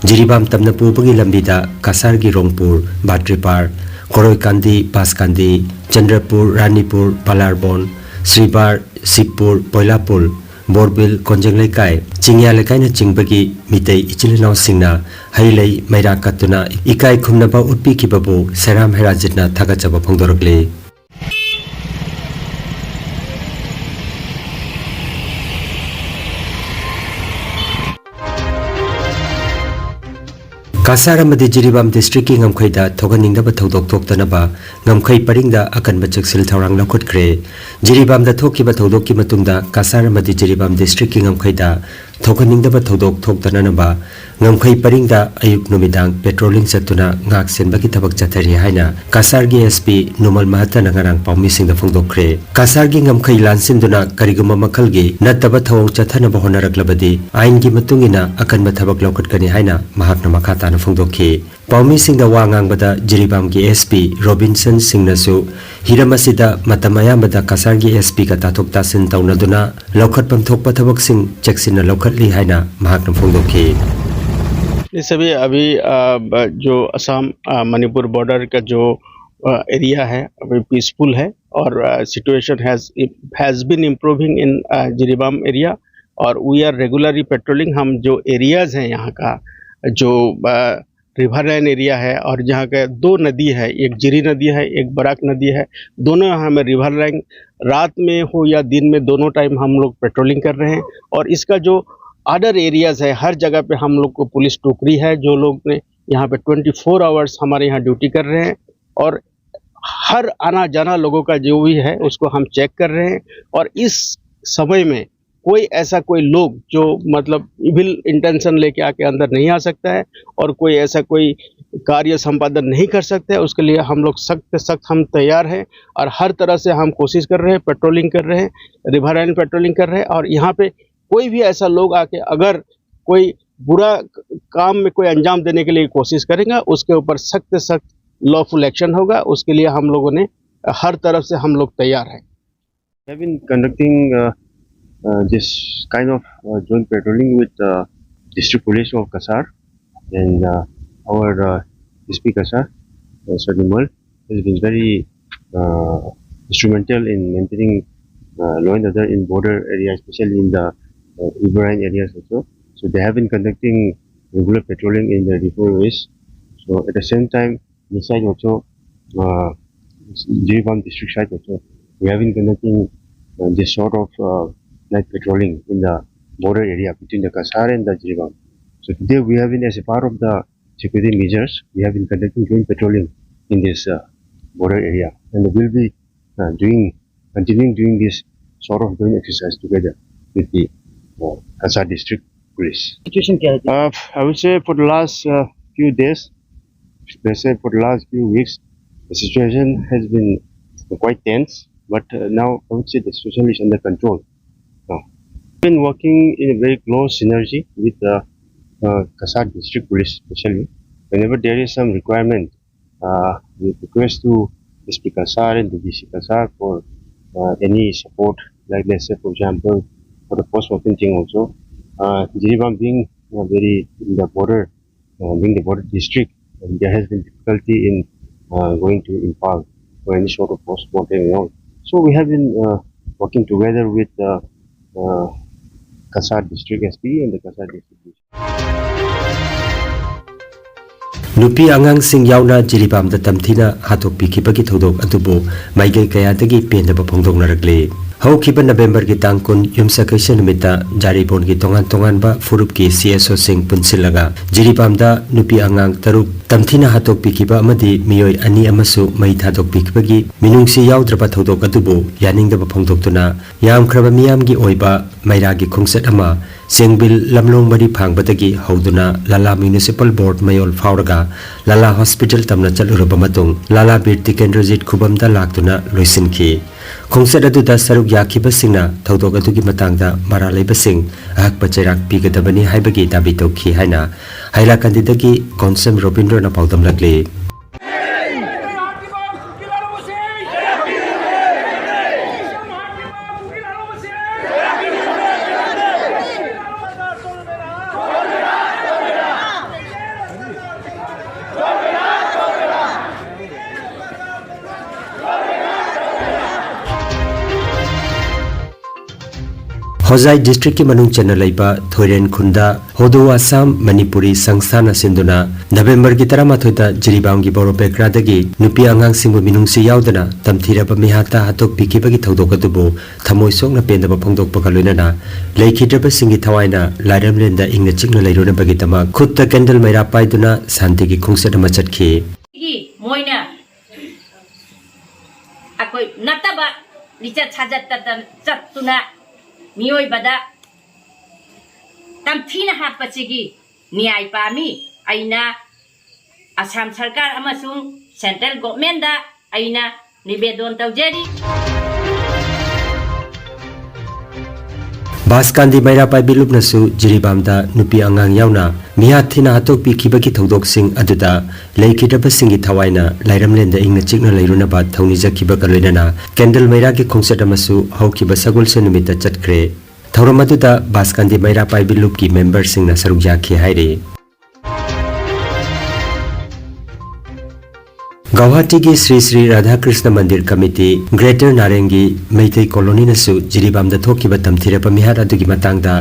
ꯖꯤꯔꯤꯕꯥꯝ ꯇꯝꯅ ꯄꯨꯕꯒꯤ ꯂꯝꯕꯤꯗ ꯀꯁꯥꯔꯒꯤ ꯔꯣꯡꯄꯨꯔ, ꯕꯥꯇ꯭ꯔꯤꯄꯥꯔ, ꯀꯣꯔꯣꯏꯀꯥꯟꯗꯤ, ꯕꯥꯁꯀꯥꯟꯗꯤ, ꯆꯟꯗ꯭ꯔꯄꯨꯔ, ꯔꯥꯅꯤꯄꯨꯔ, ꯄꯥꯂꯥꯔꯕꯣꯟ, ꯁ꯭ꯔꯤꯕꯥꯔ, ꯁꯤꯕꯄꯨꯔ, ꯄꯣꯏꯂꯥꯄꯨꯔ, ꯕꯣꯔꯕꯤꯜ, ꯀꯣꯟꯖꯦꯡ ꯂꯩꯀꯥꯏ, ꯆꯤꯡꯌꯥ ꯂꯩꯀꯥꯏꯅꯆꯤꯡꯕꯒꯤ ꯃꯤꯇꯩ ꯏꯆꯤꯜ ꯏꯅꯥꯎꯁꯤꯡꯅ ꯍꯩ ꯂꯩ ꯃꯩꯔꯥ ꯀꯠꯇꯨꯅ ꯏꯀꯥꯏ ꯈꯨꯝꯅꯕ ꯎꯠꯄꯤꯈꯤꯕꯕꯨ ꯁꯦꯔꯥꯝ ꯍꯦꯔꯥꯖꯤꯠꯅ ꯊꯥꯒꯠꯆꯕ ꯐꯣꯡꯗꯣꯔꯛꯂꯤ꯫ ꯀꯁꯥꯔ ꯑꯃꯗꯤ ꯖꯤꯔꯤꯕꯥꯝ ꯗꯤꯁꯇ꯭ꯔꯤꯛꯀꯤ ꯉꯝꯈꯩꯗ ꯊꯣꯛꯍꯟꯅꯤꯡꯗꯕ ꯊꯧꯗꯣꯛ ꯊꯣꯛꯇꯅꯕ ꯉꯝꯈꯩ ꯄꯔꯤꯡꯗ ꯑꯀꯟꯕ ꯆꯦꯛꯁꯤꯜ ꯊꯧꯔꯥꯡ ꯂꯧꯈꯠꯈ꯭ꯔꯦ꯫ ꯖꯤꯔꯤꯕꯥꯝꯗ ꯊꯣꯛꯈꯤꯕ ꯊꯧꯗꯣꯛꯀꯤ ꯃꯇꯨꯡꯗ ꯀꯁꯥꯔ ꯑꯃꯗꯤ ꯖꯤꯔꯤꯕꯥꯝ ꯗꯤꯁꯇ꯭ꯔꯤꯛꯀꯤ ꯉꯝꯈꯩꯗ ꯊꯣꯛꯍꯟꯅꯤꯡꯗꯕ ꯊꯧꯗꯣꯛ ꯊꯣꯛꯇꯅꯅꯕ ꯉꯝꯈꯩ ꯄꯔꯤꯡꯗ ꯑꯌꯨꯛ ꯅꯨꯃꯤꯗꯥꯡ ꯄꯦꯇ꯭ꯔꯣꯂꯤꯡ ꯆꯠꯇꯨꯅ ꯉꯥꯛ ꯁꯦꯟꯕꯒꯤ ꯊꯕꯛ ꯆꯠꯊꯔꯤ ꯍꯥꯏꯅ ꯀꯁꯥꯔꯒꯤ ꯑꯦꯁ ꯄꯤ ꯅꯨꯃꯜ ꯃꯍꯠꯇꯅ ꯉꯔꯥꯡ ꯄꯥꯎꯃꯤꯁꯤꯡꯗ ꯐꯣꯡꯗꯣꯛꯈ꯭ꯔꯦ꯫ ꯀꯁꯥꯔꯒꯤ ꯉꯝꯈꯩ ꯂꯥꯟꯁꯤꯟꯗꯨꯅ ꯀꯔꯤꯒꯨꯝꯕ ꯃꯈꯜꯒꯤ ꯅꯠꯇꯕ ꯊꯧꯑꯣꯡ ꯆꯠꯊꯅꯕ ꯍꯣꯠꯅꯔꯛꯂꯕꯗꯤ ꯑꯥꯏꯟꯒꯤ ꯃꯇꯨꯡ ꯏꯟꯅ ꯑꯀꯟꯕ ꯊꯕꯛ ꯂꯧꯈꯠꯀꯅꯤ ꯍꯥꯏꯅ ꯃꯍꯥꯛꯅ ꯃꯈꯥ ꯇꯥꯅ ꯐꯣꯡꯗꯣꯛꯈꯤ꯫ ꯄꯥꯎꯃꯤꯁꯤꯡꯗ ꯋꯥ ꯉꯥꯡꯕꯗ ꯖꯤꯔꯤꯕꯥꯝꯒꯤ ꯑꯦꯁ ꯄꯤ ꯔꯣꯕꯤꯟꯁꯟ ꯁꯤꯡꯅꯁꯨ ꯍꯤꯔꯝ ꯑꯁꯤꯗ ꯃꯇꯝ ꯑꯌꯥꯝꯕꯗ ꯀꯁꯥꯔꯒꯤ ꯑꯦꯁ ꯄꯤꯒ ꯇꯥꯊꯣꯛ ꯇꯥꯁꯤꯟ ꯇꯧꯅꯗꯨꯅ ꯂꯧꯈꯠꯐꯝ ꯊꯣꯛꯄ ꯊꯕꯛꯁꯤꯡ ꯆꯦꯛꯁꯤꯟꯅ ꯂꯧꯈꯠꯂꯤ ꯍꯥꯏꯅ ꯃꯍꯥꯛꯅ ꯐꯣꯡꯗꯣꯛꯈꯤ꯫ ये सभी अभी अ, ब- जो असम अ, मणिपुर बॉर्डर का जो एरिया है, अभी पीसफुल है और situation has has been improving in Jiribam area. और we are regularly patrolling। हम जो एरियाज हैं यहाँ का, जो रिवर लाइन एरिया है और जहाँ का दो नदी है, एक जिरी नदी है, एक बराक नदी है, दोनों यहाँ में रिवर लाइन रात में हो या दिन में दोनों टाइम हम लोग पेट्रोलिंग कर रहे हैं। और इसका जो अदर एरियाज है, हर जगह पे हम लोग को पुलिस टोकरी है, जो लोग ने यहाँ पे ट्वेंटी फोर आवर्स हमारे यहाँ ड्यूटी कर रहे हैं और हर आना जाना लोगों का जो भी है उसको हम चेक कर रहे हैं। और इस समय में कोई ऐसा कोई लोग जो मतलब इविल इंटेंशन लेके आके अंदर नहीं आ सकता है और कोई ऐसा कोई कार्य संपादन नहीं कर सकता है, उसके लिए हम लोग सख्त सख्त हम तैयार हैं। और हर तरह से हम कोशिश कर रहे हैं, पेट्रोलिंग कर रहे हैं, रिवर लाइन पेट्रोलिंग कर रहे हैं। और यहाँ पे कोई भी ऐसा लोग आके अगर कोई बुरा काम में कोई अंजाम देने के लिए कोशिश करेगा, उसके ऊपर सख्त सख्त लॉफुल एक्शन होगा। उसके लिए हम लोगों ने हर तरफ से हम लोग तैयार हैं। We have been conducting uh, uh, this kind of uh, joint patrolling with uh, District Police of Kasar and uh, our uh, S P Kasar, uh, Sir Nimal, has been very uh, instrumental in maintaining uh, law and order in border area, especially in the uh, riverine areas also. So they have been conducting regular patrolling in the river ways. So at the same time, this side also, uh, Jiribam district side also, we have been conducting uh, this sort of uh, night patrolling in the border area between the Kasar and the Jiribam. So today we have been, as a part of the security measures, we have been conducting joint patrolling in this uh, border area, and we'll be uh, doing continuing doing this sort of joint exercise together with the uh, Kasar district police. Situation क्या है? Uh, I would say for the last uh, few days, let's say for the last few weeks, the situation has been quite tense, but uh, now I would say the situation is under control. Now, we've been working in a very close synergy with the uh, Cachar District Police especially, whenever there is some requirement, uh, we request to S P Cachar and the D C Cachar for uh, any support, like, let's say, for example, for the post-mortem thing also. Uh, Jiribam being uh, very in the border, uh, being the border district, and there has been difficulty in uh, going to Imphal for any sort of post-mortem and all. So we have been uh, working together with uh, uh, Cachar District S P and the Cachar District D C. ꯅꯨꯄꯤ ꯑꯉꯥꯡꯁꯤꯡ ꯌꯥꯎꯅ ꯖꯤꯔꯤꯕꯥꯝꯗ ꯇꯝꯊꯤꯅ ꯍꯥꯠꯇꯣꯛꯄꯤꯈꯤꯕꯒꯤ ꯊꯧꯗꯣꯛ ꯑꯗꯨꯕꯨ ꯃꯥꯏꯀꯩ ꯀꯌꯥꯗꯒꯤ ꯄꯦꯟꯗꯕ ꯐꯣꯡꯗꯣꯛꯅꯔꯛꯂꯤ꯫ ꯍꯧꯈꯤꯕ ꯅꯕꯦꯝꯕꯔꯒꯤ ꯇꯥꯡ ꯀꯨꯟ, ꯌꯨꯝꯁꯀꯩꯁ ꯅꯨꯃꯤꯠꯇ ꯖꯥꯔꯤꯕꯣꯟꯒꯤ ꯇꯣꯉꯥꯟ ꯇꯣꯉꯥꯟꯕ ꯐꯨꯔꯨꯞꯀꯤ ꯁꯤ ꯑꯦꯁ ꯑꯣꯁꯤꯡ ꯄꯨꯟꯁꯤꯜꯂꯒ ꯖꯤꯔꯤꯕꯥꯝꯗ ꯅꯨꯄꯤ ꯑꯉꯥꯡ ꯇꯔꯨꯛ ꯇꯝꯊꯤꯅ ꯍꯥꯠꯇꯣꯛꯄꯤꯈꯤꯕ ꯑꯃꯗꯤ ꯃꯤꯑꯣꯏ ꯑꯅꯤ ꯑꯃꯁꯨ ꯃꯩ ꯊꯥꯗꯣꯛꯄꯤꯈꯤꯕꯒꯤ ꯃꯤꯅꯨꯡꯁꯤ ꯌꯥꯎꯗ꯭ꯔꯕ ꯊꯧꯗꯣꯛ ꯑꯗꯨꯕꯨ ꯌꯥꯅꯤꯡꯗꯕ ꯐꯣꯡꯗꯣꯛꯇꯨꯅ ꯌꯥꯝꯈ꯭ꯔꯕ ꯃꯤꯌꯥꯝꯒꯤ ꯑꯣꯏꯕ ꯃꯩꯔꯥꯒꯤ ꯈꯣꯡꯆꯠ ꯑꯃ ꯆꯦꯡꯕꯤꯜ ꯂꯝꯂꯣꯡ ꯃꯔꯤ ꯐꯥꯡꯕꯗꯒꯤ ꯍꯧꯗꯨꯅ ꯂꯥꯂꯥ ꯃ꯭ꯌꯨꯅꯤꯁꯤꯄꯥꯜ ꯕꯣꯔꯗ ꯃꯌꯣꯜ ꯐꯥꯎꯔꯒ ꯂꯥꯂꯥ ꯍꯣꯁꯄꯤꯇꯥꯜ ꯇꯝꯅ ꯆꯠꯂꯨꯔꯕ ꯃꯇꯨꯡ ꯂꯥꯂꯥ ꯕꯤꯔ ꯇꯤꯀꯦꯟꯗ꯭ꯔꯖꯤꯠ ꯈꯨꯕꯝꯗ ꯂꯥꯛꯇꯨꯅ ꯂꯣꯏꯁꯤꯟꯈꯤ꯫ ꯈꯣꯡꯆꯠ ꯑꯗꯨꯗ ꯁꯔꯨꯛ ꯌꯥꯈꯤꯕꯁꯤꯡꯅ ꯊꯧꯗꯣꯛ ꯑꯗꯨꯒꯤ ꯃꯇꯥꯡꯗ ꯃꯔꯥꯜ ꯂꯩꯕꯁꯤꯡ ꯑꯍꯛꯄ ꯆꯩꯔꯥꯛ ꯄꯤꯒꯗꯕꯅꯤ ꯍꯥꯏꯕꯒꯤ ꯗꯥꯕꯤ ꯇꯧꯈꯤ ꯍꯥꯏꯅ ꯍꯥꯏꯂꯥꯀꯟꯗꯤꯗꯒꯤ ꯀꯣꯟꯁꯝ ꯔꯣꯕꯤꯟꯗ꯭ꯔꯣꯅ ꯄꯥꯎꯗꯝꯂꯛꯂꯤ꯫ ꯍꯣꯖꯥꯏ ꯗꯤꯁꯇ꯭ꯔꯤꯛꯀꯤ ꯃꯅꯨꯡ ꯆꯟꯅ ꯂꯩꯕ ꯊꯣꯏꯔꯦꯟ ꯈꯨꯟꯗ ꯍꯣꯗꯣ ꯑꯁꯥꯝ ꯃꯅꯤꯄꯨꯔꯤ ꯁꯪꯁꯊꯥꯟꯅ ꯁꯤꯟꯗꯨꯅ ꯅꯕꯦꯝꯕꯔꯒꯤ ꯇꯔꯥꯃꯥꯊꯣꯏꯗ ꯖꯤꯔꯤꯕꯥꯝꯒꯤ ꯕꯣꯔꯣ ꯕꯦꯀ꯭ꯔꯥꯗꯒꯤ ꯅꯨꯄꯤ ꯑꯉꯥꯡꯁꯤꯡꯕꯨ ꯃꯤꯅꯨꯡꯁꯤ ꯌꯥꯎꯗꯅ ꯇꯝꯊꯤꯔꯕ ꯃꯤꯍꯥꯠꯇ ꯍꯥꯠꯇꯣꯛꯄꯤꯈꯤꯕꯒꯤ ꯊꯧꯗꯣꯛ ꯑꯗꯨꯕꯨ ꯊꯃꯣꯏ ꯁꯣꯛꯅ ꯄꯦꯟꯗꯕ ꯐꯣꯡꯗꯣꯛꯄꯒ ꯂꯣꯏꯅꯅ ꯂꯩꯈꯤꯗ꯭ꯔꯕꯁꯤꯡꯒꯤ ꯊꯋꯥꯏꯅ ꯂꯥꯏꯔꯦꯝꯂꯦꯟꯗ ꯏꯪꯅ ꯆꯤꯛꯅ ꯂꯩꯔꯨꯅꯕꯒꯤꯗꯃꯛ ꯈꯨꯠꯇ ꯀꯦꯟꯗꯜ ꯃꯩꯔꯥ ꯄꯥꯏꯗꯨꯅ ꯁꯥꯟꯇꯤꯒꯤ ꯈꯣꯡꯆꯠ ꯑꯃ ꯆꯠꯈꯤ꯫ ꯒꯤ ꯃꯣꯏꯅ ꯑꯩꯈꯣꯏ ꯅꯠꯇꯕ ꯂꯤꯆꯠ ꯁꯥꯖꯠꯇ ꯆꯠꯇꯨꯅ ꯃꯤꯑꯣꯏꯕꯗ ꯇꯝꯊꯤꯅ ꯍꯥꯠꯄꯁꯤꯒꯤ ꯅ꯭ꯌꯥꯏ ꯄꯥꯝꯃꯤ꯫ ꯑꯩꯅ ꯑꯁꯥꯝ ꯁꯔꯀꯥꯔ ꯑꯃꯁꯨꯡ ꯁꯦꯟꯇ꯭ꯔꯦꯜ ꯒꯣꯚꯔꯟꯃꯦꯟꯗ ꯑꯩꯅ ꯅꯤꯕꯦꯗꯣꯟ ꯇꯧꯖꯔꯤ꯫ ꯕꯥꯁꯀꯥꯟꯗꯤ ꯃꯩꯔꯥ ꯄꯥꯏꯕꯤ ꯂꯨꯞꯅꯁꯨ ꯖꯤꯔꯤꯕꯥꯝꯗ ꯅꯨꯄꯤ ꯑꯉꯥꯡ ꯌꯥꯎꯅ ꯃꯤꯍꯥꯠ ꯊꯤꯅ ꯍꯥꯠꯇꯣꯛꯄꯤꯈꯤꯕꯒꯤ ꯊꯧꯗꯣꯛꯁꯤꯡ ꯑꯗꯨꯗ ꯂꯩꯈꯤꯗ꯭ꯔꯕꯁꯤꯡꯒꯤ ꯊꯋꯥꯏꯅ ꯂꯥꯏꯔꯝꯂꯦꯟꯗ ꯏꯪꯅ ꯆꯤꯛꯅ ꯂꯩꯔꯨꯅꯕ ꯊꯧꯅꯤꯖꯈꯤꯕꯒ ꯂꯣꯏꯅꯅ ꯀꯦꯟꯗꯜ ꯃꯩꯔꯥꯒꯤ ꯈꯣꯡꯆꯠ ꯑꯃꯁꯨ ꯍꯧꯈꯤꯕ ꯁꯒꯣꯜꯁꯦꯟ ꯅꯨꯃꯤꯠꯇ ꯆꯠꯈ꯭ꯔꯦ꯫ ꯊꯧꯔꯝ ꯑꯗꯨꯗ ꯕꯥꯁꯀꯥꯟꯗꯤ ꯃꯩꯔꯥ ꯄꯥꯏꯕꯤ ꯂꯨꯞꯀꯤ ꯃꯦꯝꯕꯔꯁꯤꯡꯅ ꯁꯔꯨꯛ ꯌꯥꯈꯤ ꯍꯥꯏꯔꯤ꯫ ꯒꯧꯍꯥꯇꯤꯒꯤ ꯁ꯭ꯔꯤ ꯁ꯭ꯔꯤ ꯔꯥꯙꯥꯀ꯭ꯔꯤꯁꯅ ꯃꯟꯗꯤꯔ ꯀꯃꯤꯇꯤ, ꯒ꯭ꯔꯦꯇꯔ ꯅꯥꯔꯦꯡꯒꯤ ꯃꯩꯇꯩ ꯀꯣꯂꯣꯅꯤꯅꯁꯨ ꯖꯤꯔꯤꯕꯥꯝꯗ ꯊꯣꯛꯈꯤꯕ ꯇꯝꯊꯤꯔꯕ ꯃꯤꯍꯥꯠ ꯑꯗꯨꯒꯤ ꯃꯇꯥꯡꯗ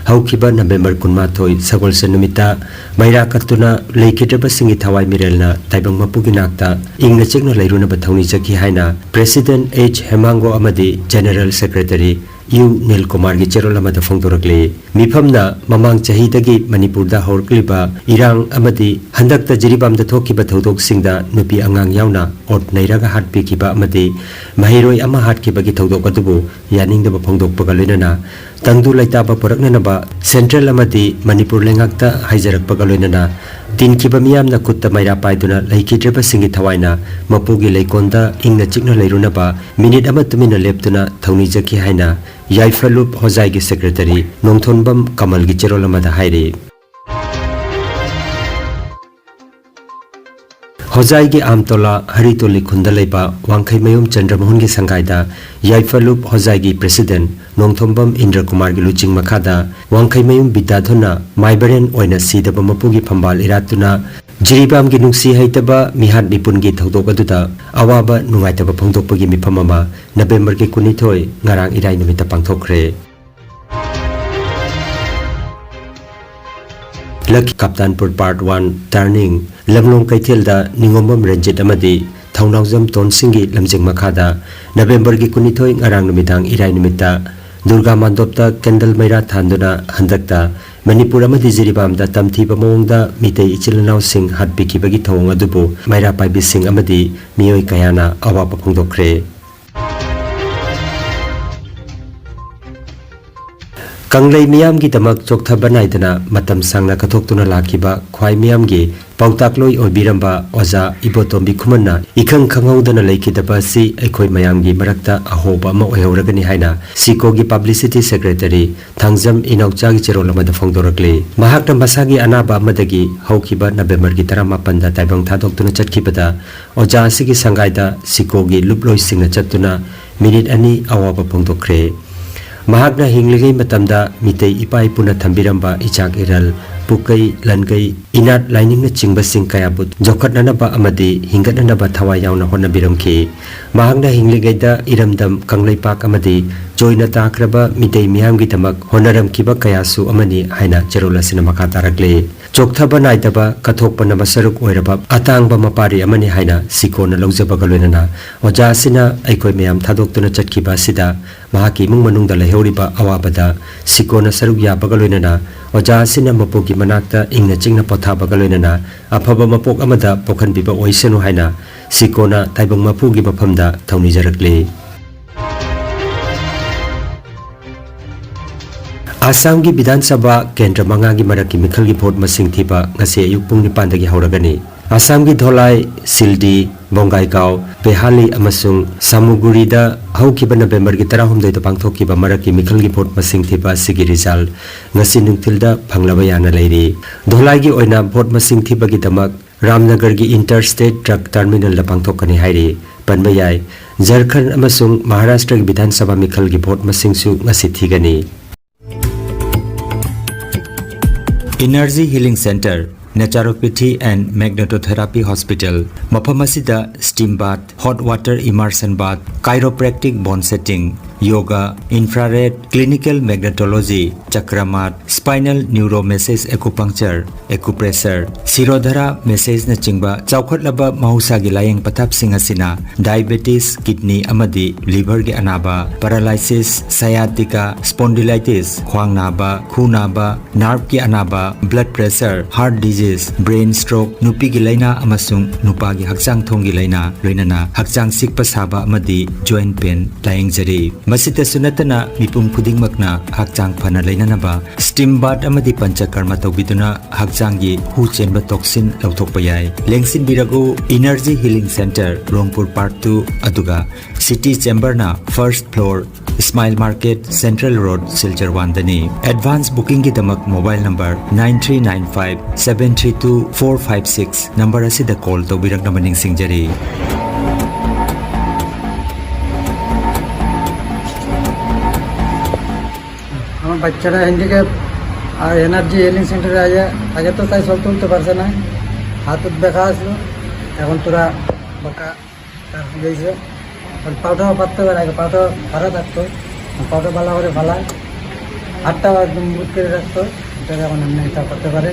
ꯍꯧꯈꯤꯕ ꯅꯕꯦꯝꯕꯔ ꯀꯨꯟꯃꯥꯊꯣꯏ ꯁꯒꯣꯜꯁꯦꯟ ꯅꯨꯃꯤꯠꯇ ꯃꯩꯔꯥ ꯀꯠꯇꯨꯅ ꯂꯩꯈꯤꯗ꯭ꯔꯕꯁꯤꯡꯒꯤ ꯊꯋꯥꯏ ꯃꯤꯔꯦꯜꯅ ꯇꯥꯏꯕꯪ ꯃꯄꯨꯒꯤ ꯅꯥꯛꯇ ꯏꯪꯅ ꯆꯤꯛꯅ ꯂꯩꯔꯨꯅꯕ ꯊꯧꯅꯤꯖꯈꯤ ꯍꯥꯏꯅ ꯄ꯭ꯔꯦꯁꯤꯗꯦꯟ ꯑꯩꯆ ꯍꯦꯃꯥꯡꯒꯣ ꯑꯃꯗꯤ ꯖꯦꯅꯔꯦꯜ ꯁꯦꯀ꯭ꯔꯦꯇꯔꯤ ꯌꯨ ꯅꯤꯜꯀꯨꯃꯥꯔꯒꯤ ꯆꯦꯔꯣꯜ ꯑꯃꯗ ꯐꯣꯡꯗꯣꯔꯛꯂꯤ꯫ ꯃꯤꯐꯝꯅ ꯃꯃꯥꯡ ꯆꯍꯤꯗꯒꯤ ꯃꯅꯤꯄꯨꯔꯗ ꯍꯧꯔꯛꯂꯤꯕ ꯏꯔꯥꯡ ꯑꯃꯗꯤ ꯍꯟꯗꯛꯇ ꯖꯤꯔꯤꯕꯥꯝꯗ ꯊꯣꯛꯈꯤꯕ ꯊꯧꯗꯣꯛꯁꯤꯡꯗ ꯅꯨꯄꯤ ꯑꯉꯥꯡ ꯌꯥꯎꯅ ꯑꯣꯠ ꯅꯩꯔꯒ ꯍꯥꯠꯄꯤꯈꯤꯕ ꯑꯃꯗꯤ ꯃꯍꯩꯔꯣꯏ ꯑꯃ ꯍꯥꯠꯈꯤꯕꯒꯤ ꯊꯧꯗꯣꯛ ꯑꯗꯨꯕꯨ ꯌꯥꯅꯤꯡꯗꯕ ꯐꯣꯡꯗꯣꯛꯄꯒ ꯂꯣꯏꯅꯅ ꯇꯪꯗꯨ ꯂꯩꯇꯥꯕ ꯄꯨꯔꯛꯅꯅꯕ ꯁꯦꯟꯇ꯭ꯔꯦꯜ ꯑꯃꯗꯤ ꯃꯅꯤꯄꯨꯔ ꯂꯩꯉꯥꯛꯇ ꯍꯥꯏꯖꯔꯛꯄꯒ ꯂꯣꯏꯅꯅ ꯇꯤꯟꯈꯤꯕ ꯃꯤꯌꯥꯝꯅ ꯈꯨꯠꯇ ꯃꯩꯔꯥ ꯄꯥꯏꯗꯨꯅ ꯂꯩꯈꯤꯗ꯭ꯔꯕꯁꯤꯡꯒꯤ ꯊꯋꯥꯏꯅ ꯃꯄꯨꯒꯤ ꯂꯩꯀꯣꯜꯗ ꯏꯪꯅ ꯆꯤꯛꯅ ꯂꯩꯔꯨꯅꯕ ꯃꯤꯅꯤꯠ ꯑꯃ ꯇꯨꯃꯤꯟꯅ ꯂꯦꯞꯇꯨꯅ ꯊꯧꯅꯤꯖꯈꯤ ꯍꯥꯏꯅ ꯌꯥꯏꯐꯂꯨꯞ ꯍꯣꯖꯥꯏꯒꯤ ꯁꯦꯀ꯭ꯔꯦꯇꯔꯤ ꯅꯣꯡꯊꯣꯟꯕꯝ ꯀꯃꯜꯒꯤ ꯆꯦꯔꯣꯜ ꯑꯃꯗ ꯍꯥꯏꯔꯤ꯫ ꯍꯣꯖꯥꯏꯒꯤ ꯑꯥꯝꯇꯣꯂꯥ ꯍꯔꯤꯇꯣꯂꯤ ꯈꯨꯟꯗ ꯂꯩꯕ ꯋꯥꯡꯈꯩꯃꯌꯨꯝ ꯆꯟꯗ꯭ꯔꯃꯣꯍꯟꯒꯤ ꯁꯪꯒꯥꯏꯗ ꯌꯥꯏꯐꯂꯨꯞ ꯍꯣꯖꯥꯏꯒꯤ ꯄ꯭ꯔꯦꯁꯤꯗꯦꯟ ꯅꯣꯡꯊꯣꯝꯕꯝ ꯏꯟꯗ꯭ꯔꯀꯨꯃꯥꯔꯒꯤ ꯂꯨꯆꯤꯡ ꯃꯈꯥꯗ ꯋꯥꯡꯈꯩꯃꯌꯨꯝ ꯕꯤꯗ꯭ꯌꯥꯙꯟꯅ ꯃꯥꯏꯕꯔꯦꯟ ꯑꯣꯏꯅ ꯁꯤꯗꯕ ꯃꯄꯨꯒꯤ ꯐꯝꯕꯥꯜ ꯏꯔꯥꯠꯇꯨꯅ ꯖꯤꯔꯤꯕꯥꯝꯒꯤ ꯅꯨꯡꯁꯤ ꯍꯩꯇꯕ ꯃꯤꯍꯥꯠ ꯃꯤꯄꯨꯟꯒꯤ ꯊꯧꯗꯣꯛ ꯑꯗꯨꯗ ꯑꯋꯥꯕ ꯅꯨꯡꯉꯥꯏꯇꯕ ꯐꯣꯡꯗꯣꯛꯄꯒꯤ ꯃꯤꯐꯝ ꯑꯃ ꯅꯕꯦꯝꯕꯔꯒꯤ ꯀꯨꯟꯅꯤꯊꯣꯏ, ꯉꯔꯥꯡ ꯏꯔꯥꯏ ꯅꯨꯃꯤꯠꯇ ꯄꯥꯡꯊꯣꯛꯈ꯭ꯔꯦ꯫ ꯂꯛꯀꯤ ꯀꯞꯇꯥꯟꯄꯨꯔ ꯄꯥꯔꯠ ꯋꯥꯟ ꯇꯔꯅꯤꯡ ꯂꯝꯂꯣꯡ ꯀꯩꯊꯦꯜꯗ ꯅꯤꯉꯣꯝꯕꯝ ꯔꯟꯖꯤꯠ ꯑꯃꯗꯤ ꯊꯧꯅꯥꯎꯖꯝ ꯇꯣꯟꯁꯤꯡꯒꯤ ꯂꯝꯖꯤꯡ ꯃꯈꯥꯗ ꯅꯕꯦꯝꯕꯔꯒꯤ ꯀꯨꯟꯅꯤꯊꯣꯏ, ꯉꯔꯥꯡ ꯅꯨꯃꯤꯗꯥꯡ ꯏꯔꯥꯏ ꯅꯨꯃꯤꯠꯇ ꯗꯨꯔꯒꯥ ꯃꯥꯟꯗꯣꯞꯇ ꯀꯦꯟꯗꯜ ꯃꯩꯔꯥ ꯊꯥꯟꯗꯨꯅ ꯍꯟꯗꯛꯇ ꯃꯅꯤꯄꯨꯔ ꯑꯃꯗꯤ ꯖꯤꯔꯤꯕꯥꯝꯗ ꯇꯝꯊꯤꯕ ꯃꯑꯣꯡꯗ ꯃꯤꯇꯩ ꯏꯆꯤꯜ ꯏꯅꯥꯎꯁꯤꯡ ꯍꯥꯠꯄꯤꯈꯤꯕꯒꯤ ꯊꯧꯑꯣꯡ ꯑꯗꯨꯕꯨ ꯃꯩꯔꯥ ꯄꯥꯏꯕꯤꯁꯤꯡ ꯑꯃꯗꯤ ꯃꯤꯑꯣꯏ ꯀꯌꯥꯅ ꯑꯋꯥꯕ ꯐꯣꯡꯗꯣꯛꯈ꯭ꯔꯦ꯫ ꯀꯪꯂꯩ ꯃꯤꯌꯥꯝꯒꯤꯗꯃꯛ ꯆꯣꯛꯊꯕ ꯅꯥꯏꯗꯅ ꯃꯇꯝ ꯁꯥꯡꯅ ꯀꯠꯊꯣꯛꯇꯨꯅ ꯂꯥꯛꯈꯤꯕ ꯈ꯭ꯋꯥꯏ ꯃꯤꯌꯥꯝꯒꯤ ꯄꯥꯎꯇꯥꯛꯂꯣꯏ ꯑꯣꯏꯕꯤꯔꯝꯕ ꯑꯣꯖꯥ ꯏꯕꯣꯇꯣꯝꯕꯤ ꯈꯨꯃꯟꯅ ꯏꯈꯪ ꯈꯪꯍꯧꯗꯅ ꯂꯩꯈꯤꯗꯕ ꯑꯁꯤ ꯑꯩꯈꯣꯏ ꯃꯌꯥꯝꯒꯤ ꯃꯔꯛꯇ ꯑꯍꯣꯕ ꯑꯃ ꯑꯣꯏꯍꯧꯔꯒꯅꯤ ꯍꯥꯏꯅ ꯁꯤꯀꯣꯒꯤ publicity secretary ꯊꯥꯡꯖꯝ ꯏꯅꯥꯎꯆꯥꯒꯤ ꯆꯦꯔꯣꯜ ꯑꯃꯗ ꯐꯣꯡꯗꯣꯔꯛꯂꯤ꯫ ꯃꯍꯥꯛꯅ ꯃꯁꯥꯒꯤ ꯑꯅꯥꯕ ꯑꯃꯗꯒꯤ ꯍꯧꯈꯤꯕ ꯅꯕꯦꯝꯕꯔꯒꯤ ꯇꯔꯥꯃꯥꯄꯟꯗ ꯇꯥꯏꯕꯪ ꯊꯥꯗꯣꯛꯇꯨꯅ ꯆꯠꯈꯤꯕꯗ ꯑꯣꯖꯥ ꯑꯁꯤꯒꯤ ꯁꯪꯒꯥꯏꯗ ꯁꯤꯀꯣꯒꯤ ꯂꯨꯞꯂꯣꯏꯁꯤꯡꯅ ꯆꯠꯇꯨꯅ ꯃꯤꯅꯤꯠ ꯑꯅꯤ ꯑꯋꯥꯕ ꯐꯣꯡꯗꯣꯛꯈ꯭ꯔꯦ꯫ ꯃꯍꯥꯛꯅ ꯍꯤꯡꯂꯤꯉꯩ ꯃꯇꯝꯗ ꯃꯤꯇꯩ ꯏꯄꯥ ꯏꯄꯨꯅ ꯊꯝꯕꯤꯔꯝꯕ ꯏꯆꯥꯛ ꯏꯔꯜ, ꯄꯨꯀꯩ, ꯂꯟꯒꯩ, ꯏꯅꯥꯠ ꯂꯥꯏꯅꯤꯡꯅꯆꯤꯡꯕꯁꯤꯡ ꯀꯌꯥꯕꯨ ꯌꯣꯛꯈꯠꯅꯅꯕ ꯑꯃꯗꯤ ꯍꯤꯡꯒꯠꯅꯅꯕ ꯊꯋꯥꯏ ꯌꯥꯎꯅ ꯍꯣꯠꯅꯕꯤꯔꯝꯈꯤ꯫ ꯃꯍꯥꯛꯅ ꯍꯤꯡꯂꯤꯉꯩꯗ ꯏꯔꯝꯗꯝ ꯀꯪꯂꯩꯄꯥꯛ ꯑꯃꯗꯤ ꯆꯣꯏꯅ ꯇꯥꯈ꯭ꯔꯕ ꯃꯤꯇꯩ ꯃꯤꯌꯥꯝꯒꯤꯗꯃꯛ ꯍꯣꯠꯅꯔꯝꯈꯤꯕ ꯀꯌꯥꯁꯨ ꯑꯃꯅꯤ ꯍꯥꯏꯅ ꯆꯦꯔꯣꯜ ꯑꯁꯤꯅ ꯃꯈꯥ ꯇꯥꯔꯛꯂꯤ꯫ ꯆꯣꯛꯊꯕ ꯅꯥꯏꯗꯕ ꯀꯠꯊꯣꯛꯄꯅ ꯃꯁꯔꯨꯛ ꯑꯣꯏꯔꯕ ꯑꯇꯥꯡꯕ ꯃꯄꯥꯔꯤ ꯑꯃꯅꯤ ꯍꯥꯏꯅ ꯁꯤꯀꯣꯅ ꯂꯧꯖꯕꯒ ꯂꯣꯏꯅꯅ ꯑꯣꯖꯥ ꯑꯁꯤꯅ ꯑꯩꯈꯣꯏ ꯃꯌꯥꯝ ꯊꯥꯗꯣꯛꯇꯨꯅ ꯆꯠꯈꯤꯕ ꯑꯁꯤꯗ ꯃꯍꯥꯛꯀꯤ ꯏꯃꯨꯡ ꯃꯅꯨꯡꯗ ꯂꯩꯍꯧꯔꯤꯕ ꯑꯋꯥꯕꯗ ꯁꯤꯀꯣꯅ ꯁꯔꯨꯛ ꯌꯥꯕꯒ ꯂꯣꯏꯅꯅ ꯑꯣꯖꯥ ꯑꯁꯤꯅ ꯃꯄꯨꯒꯤ ꯃꯅꯥꯛꯇ ꯏꯪꯅ ꯆꯤꯛꯅ ꯄꯣꯊꯥꯕꯒ ꯂꯣꯏꯅꯅ ꯑꯐꯕ ꯃꯄꯣꯛ ꯑꯃꯗ ꯄꯣꯛꯍꯟꯕꯤꯕ ꯑꯣꯏꯁꯅꯨ ꯍꯥꯏꯅ ꯁꯤꯀꯣꯅ ꯇꯥꯏꯕꯪ ꯃꯄꯨꯒꯤ ꯃꯐꯝꯗ ꯊꯧꯅꯤꯖꯔꯛꯂꯤ꯫ ꯑꯁꯥꯝꯒꯤ ꯕꯤꯙꯥꯟ ꯁꯚꯥ ꯀꯦꯟꯗ꯭ꯔ ꯃꯉꯥꯒꯤ ꯃꯔꯛꯀꯤ ꯃꯤꯈꯜꯒꯤ ꯚꯣꯠ ꯃꯁꯤꯡ ꯊꯤꯕ ꯉꯁꯤ ꯑꯌꯨꯛ ꯄꯨꯡ ꯅꯤꯄꯥꯟꯗꯒꯤ ꯍꯧꯔꯒꯅꯤ꯫ ꯑꯁꯥꯝꯒꯤ ꯙꯣꯂꯥꯏ, ꯁꯤꯜꯗꯤ, ꯕꯣꯡꯒꯥꯏꯒꯥꯎ, ꯕꯦꯍꯥꯂꯤ ꯑꯃꯁꯨꯡ ꯁꯥꯃꯨꯒꯨꯔꯤꯗ ꯍꯧꯈꯤꯕ ꯅꯕꯦꯝꯕꯔꯒꯤ ꯇꯔꯥꯍꯨꯝꯗꯣꯏꯗ ꯄꯥꯡꯊꯣꯛꯈꯤꯕ ꯃꯔꯛꯀꯤ ꯃꯤꯈꯜꯒꯤ ꯚꯣꯠ ꯃꯁꯤꯡ ꯊꯤꯕ ꯑꯁꯤꯒꯤ ꯔꯤꯖꯜ ꯉꯁꯤ ꯅꯨꯡꯊꯤꯜꯗ ꯐꯪꯂꯕ ꯌꯥꯅ ꯂꯩꯔꯤ꯫ ꯙꯣꯂꯥꯏꯒꯤ ꯑꯣꯏꯅ ꯚꯣꯠ ꯃꯁꯤꯡ ꯊꯤꯕꯒꯤꯗꯃꯛ ꯔꯥꯝꯅꯒꯔꯒꯤ ꯏꯟꯇꯔ ꯁ꯭ꯇꯦꯠ ꯗ꯭ꯔꯒ ꯇꯔꯃꯤꯅꯦꯜꯗ ꯄꯥꯡꯊꯣꯛꯀꯅꯤ ꯍꯥꯏꯔꯤ꯫ ꯄꯟꯕ ꯌꯥꯏ, ꯖꯔꯈꯟ ꯑꯃꯁꯨꯡ ꯃꯍꯥꯔꯥꯁꯇ꯭ꯔꯒꯤ ꯕꯤꯙꯥꯟ ꯁꯚꯥ ꯃꯤꯈꯜꯒꯤ ꯚꯣꯠ ꯃꯁꯤꯡꯁꯨ ꯉꯁꯤ ꯊꯤꯒꯅꯤ꯫ Energy Healing Center, Naturopathy and Magnetotherapy Hospital, ꯃꯐꯝ ꯑꯁꯤꯗ steam bath, hot water immersion bath, chiropractic bone setting, yoga, infrared, clinical magnetology, ꯆꯀ꯭ꯔꯃꯥꯠ, spinal neuromassage acupuncture, acupressure, ꯁꯤꯔꯣꯙꯔꯥ ꯃꯦꯁꯦꯖꯅꯆꯤꯡꯕ ꯆꯥꯎꯈꯠꯂꯕ ꯃꯍꯧꯁꯥꯒꯤ ꯂꯥꯌꯦꯡ ꯄꯊꯥꯞꯁꯤꯡ ꯑꯁꯤꯅ diabetes, kidney ꯑꯃꯗꯤ liverꯒꯤ ꯑꯅꯥꯕ, paralysis, sciatica, spondylitis, ꯈ꯭ꯋꯥꯡ ꯅꯥꯕ, ꯈꯨ ꯅꯥꯕ, nerveꯀꯤ ꯑꯅꯥꯕ, blood pressure, heart disease, brain stroke, ꯅꯨꯄꯤꯒꯤ ꯂꯥꯏꯅꯥ ꯑꯃꯁꯨꯡ ꯅꯨꯄꯥꯒꯤ ꯍꯛꯆꯥꯡ ꯊꯣꯡꯒꯤ ꯂꯥꯏꯅꯥ, ꯂꯣꯏꯅꯅ ꯍꯛꯆꯥꯡ ꯆꯤꯛꯄ ꯁꯥꯕ ꯑꯃꯗꯤ joint pain ꯂꯥꯌꯦꯡꯖꯔꯤ꯫ ꯃꯁꯤꯇꯁꯨ ꯅꯠꯇꯅ ꯃꯤꯄꯨꯝ ꯈꯨꯗꯤꯡꯃꯛꯅ ꯍꯛꯆꯥꯡ ꯐꯅ ꯂꯩꯅꯅꯕ steam bath ꯑꯃꯗꯤ ꯄꯟꯆꯀꯔꯃ ꯇꯧꯕꯤꯗꯨꯅ ꯍꯛꯆꯥꯡꯒꯤ ꯍꯨ ꯆꯦꯟꯕ toxin ꯂꯧꯊꯣꯛꯄ ꯌꯥꯏ꯫ ꯂꯦꯡꯁꯤꯟꯕꯤꯔꯒꯨ, Energy Healing Center, ꯔꯣꯡꯄꯨꯔ Park two, ꯑꯗꯨꯒ City Chamberꯅ first floor, Smile Market, Central Road, Silchar one ꯗꯅꯤ꯫ Advance bookingꯒꯤꯗꯃꯛ mobile number nine three nine five seven three two four five six number ꯑꯁꯤꯗ call ꯇꯧꯕꯤꯔꯛꯅꯕ ꯅꯤꯡꯁꯤꯡꯖꯔꯤ꯫ আমার বাচ্চাটা হ্যান্ডিক্যাপ, আর এনার্জি হিলিং সেন্টারে আগে আগে তো তাই চলতে উঠতে পারছে না, হাতত ব্যথা আসলো, এখন তোরা বাঁকা তার হয়ে গেছে। এখন পাউটাও পাততে পারে, আগে পাউটা ভাড়া থাকতো, পাউটা ভালো করে ফালায়, হাতটাও একদম বুট করে রাখতো, এটা এখন এমনি এটা করতে পারে।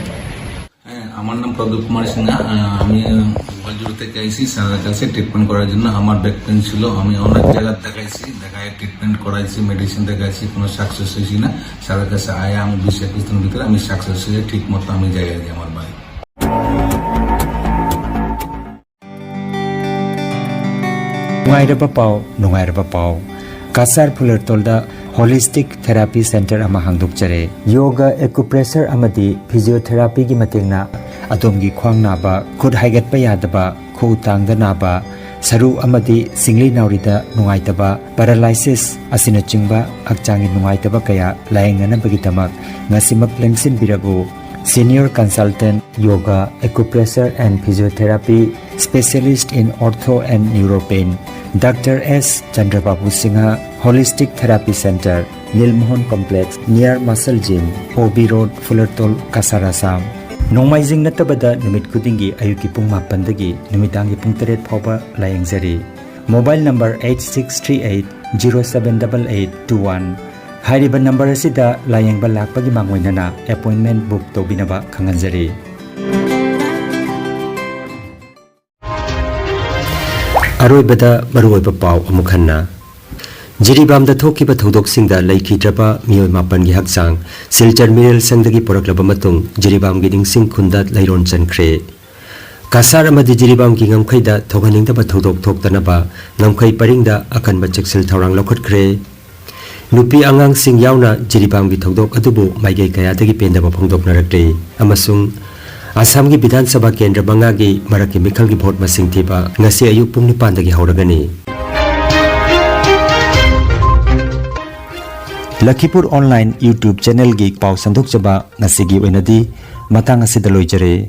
হ্যাঁ, আমার নাম প্রদীপ কুমার সিনহা। আহ, আমি গোপালজোড়া থেকে আইছি স্যারের কাছে ট্রিটমেন্ট করার জন্য। আমার ব্যাক পেন ছিল, আমি অনেক জায়গা দেখাইছি, দেখায় ট্রিটমেন্ট করাইছি, মেডিসিন দেখাইছি, কোনো সাকসেস হয়েছি না। স্যারের কাছে আয়া আমি বিশ একুশ দিন ভিতরে আমি সাকসেস হয়ে ঠিক মতো আমি যাই আর কি আমার বাড়ি। ꯅꯨꯡꯉꯥꯏꯔꯕ ꯄꯥꯎ, ꯅꯨꯡꯉꯥꯏꯔꯕ ꯄꯥꯎ꯫ ꯀꯁꯥꯔ ꯐꯨꯂꯔꯇꯣꯜꯗ Holistic Therapy Center ꯑꯃ ꯍꯥꯡꯗꯣꯛꯆꯔꯦ꯫ ꯌꯣꯒ, acupressure ꯑꯃꯗꯤ physiotherapyꯒꯤ ꯃꯇꯦꯡꯅ ꯑꯗꯣꯝꯒꯤ ꯈ꯭ꯋꯥꯡ ꯅꯥꯕ, ꯈꯨꯠ ꯍꯥꯏꯒꯠꯄ ꯌꯥꯗꯕ, ꯈꯨꯎ ꯇꯥꯡꯗ ꯅꯥꯕ, ꯁꯔꯨ ꯑꯃꯗꯤ ꯁꯤꯡꯂꯤ ꯅꯥꯎꯔꯤꯗ ꯅꯨꯡꯉꯥꯏꯇꯕ, paralysis ꯑꯁꯤꯅꯆꯤꯡꯕ ꯍꯛꯆꯥꯡꯒꯤ ꯅꯨꯡꯉꯥꯏꯇꯕ ꯀꯌꯥ ꯂꯥꯌꯦꯡꯅꯅꯕꯒꯤꯗꯃꯛ ꯉꯁꯤꯃꯛ ꯂꯦꯡꯁꯤꯟꯕꯤꯔꯕꯨ꯫ Senior Consultant, Yoga, Acupressure and Physiotherapy, Specialist in Ortho and Neuropain, Doctor S Chandrababu Singha, Holistic Therapy Center, Nilmohan Complex, near Muscle Gym, O B Road, Fulartol, Kasar, Assam꯫ ꯅꯣꯡꯃꯥꯏꯖꯤꯡ ꯅꯠꯇꯕꯗ ꯅꯨꯃꯤꯠ ꯈꯨꯗꯤꯡꯒꯤ ꯑꯌꯨꯛꯀꯤ ꯄꯨꯡ ꯃꯥꯄꯟꯗꯒꯤ ꯅꯨꯃꯤꯗꯥꯡꯒꯤ ꯄꯨꯡ ꯇꯔꯦꯠ ꯐꯥꯎꯕ ꯂꯥꯌꯦꯡꯖꯔꯤ꯫ Mobile number eight six three eight zero seven double eight two one꯫ ꯍꯥꯏꯔꯤꯕ ꯅꯝꯕꯔ ꯑꯁꯤꯗ ꯂꯥꯌꯦꯡꯕ ꯂꯥꯛꯄꯒꯤ ꯃꯥꯡꯑꯣꯏꯅꯅ ꯑꯦꯄꯣꯏꯟꯃꯦꯟ ꯕꯨꯛ ꯇꯧꯕꯤꯅꯕ ꯈꯪꯍꯟꯖꯔꯤ꯫ ꯑꯔꯣꯏꯕꯗ ꯃꯔꯨꯑꯣꯏꯕ ꯄꯥꯎ ꯑꯃꯨꯛ ꯍꯟꯅ꯫ ꯖꯤꯔꯤꯕꯥꯝꯗ ꯊꯣꯛꯈꯤꯕ ꯊꯧꯗꯣꯛꯁꯤꯡꯗ ꯂꯩꯈꯤꯗ꯭ꯔꯕ ꯃꯤꯑꯣꯏ ꯃꯥꯄꯟꯒꯤ ꯍꯛꯆꯥꯡ ꯁꯤꯜꯆꯔ ꯃꯤꯔꯦꯜ ꯁꯪꯗꯒꯤ ꯄꯨꯔꯛꯂꯕ ꯃꯇꯨꯡ ꯖꯤꯔꯤꯕꯥꯝꯒꯤ ꯅꯤꯡꯁꯤꯡ ꯈꯨꯟꯗ ꯂꯩꯔꯣꯟ ꯆꯟꯈ꯭ꯔꯦ꯫ ꯀꯁꯥꯔ ꯑꯃꯗꯤ ꯖꯤꯔꯤꯕꯥꯝꯒꯤ ꯉꯝꯈꯩꯗ ꯊꯣꯛꯍꯟꯅꯤꯡꯗꯕ ꯊꯧꯗꯣꯛ ꯊꯣꯛꯇꯅꯕ ꯉꯝꯈꯩ ꯄꯔꯤꯡꯗ ꯑꯀꯟꯕ ꯆꯦꯛꯁꯤꯜ ꯊꯧꯔꯥꯡ ꯂꯧꯈꯠꯈ꯭ꯔꯦ꯫ ꯅꯨꯄꯤ ꯑꯉꯥꯡꯁꯤꯡ ꯌꯥꯎꯅ ꯖꯤꯔꯤꯕꯥꯝꯒꯤ ꯊꯧꯗꯣꯛ ꯑꯗꯨꯕꯨ ꯃꯥꯏꯀꯩ ꯀꯌꯥꯗꯒꯤ ꯄꯦꯟꯗꯕ ꯐꯣꯡꯗꯣꯛꯅꯔꯛꯂꯤ ꯑꯃꯁꯨꯡ ꯑꯁꯥꯝꯒꯤ ꯕꯤꯙꯥꯟ ꯁꯚꯥ ꯀꯦꯟꯗ꯭ꯔ ꯃꯉꯥꯒꯤ ꯃꯔꯛꯀꯤ ꯃꯤꯈꯜꯒꯤ ꯚꯣꯠ ꯃꯁꯤꯡ ꯊꯤꯕ ꯉꯁꯤ ꯑꯌꯨꯛ ꯄꯨꯡ ꯅꯤꯄꯥꯟꯗꯒꯤ ꯍꯧꯔꯒꯅꯤ꯫ ꯂꯈꯤꯄꯨꯔ online YouTube channelꯒꯤ ꯄꯥꯎ ꯁꯟꯗꯣꯛꯆꯕ ꯉꯁꯤꯒꯤ ꯑꯣꯏꯅꯗꯤ ꯃꯇꯥꯡ ꯑꯁꯤꯗ ꯂꯣꯏꯖꯔꯦ꯫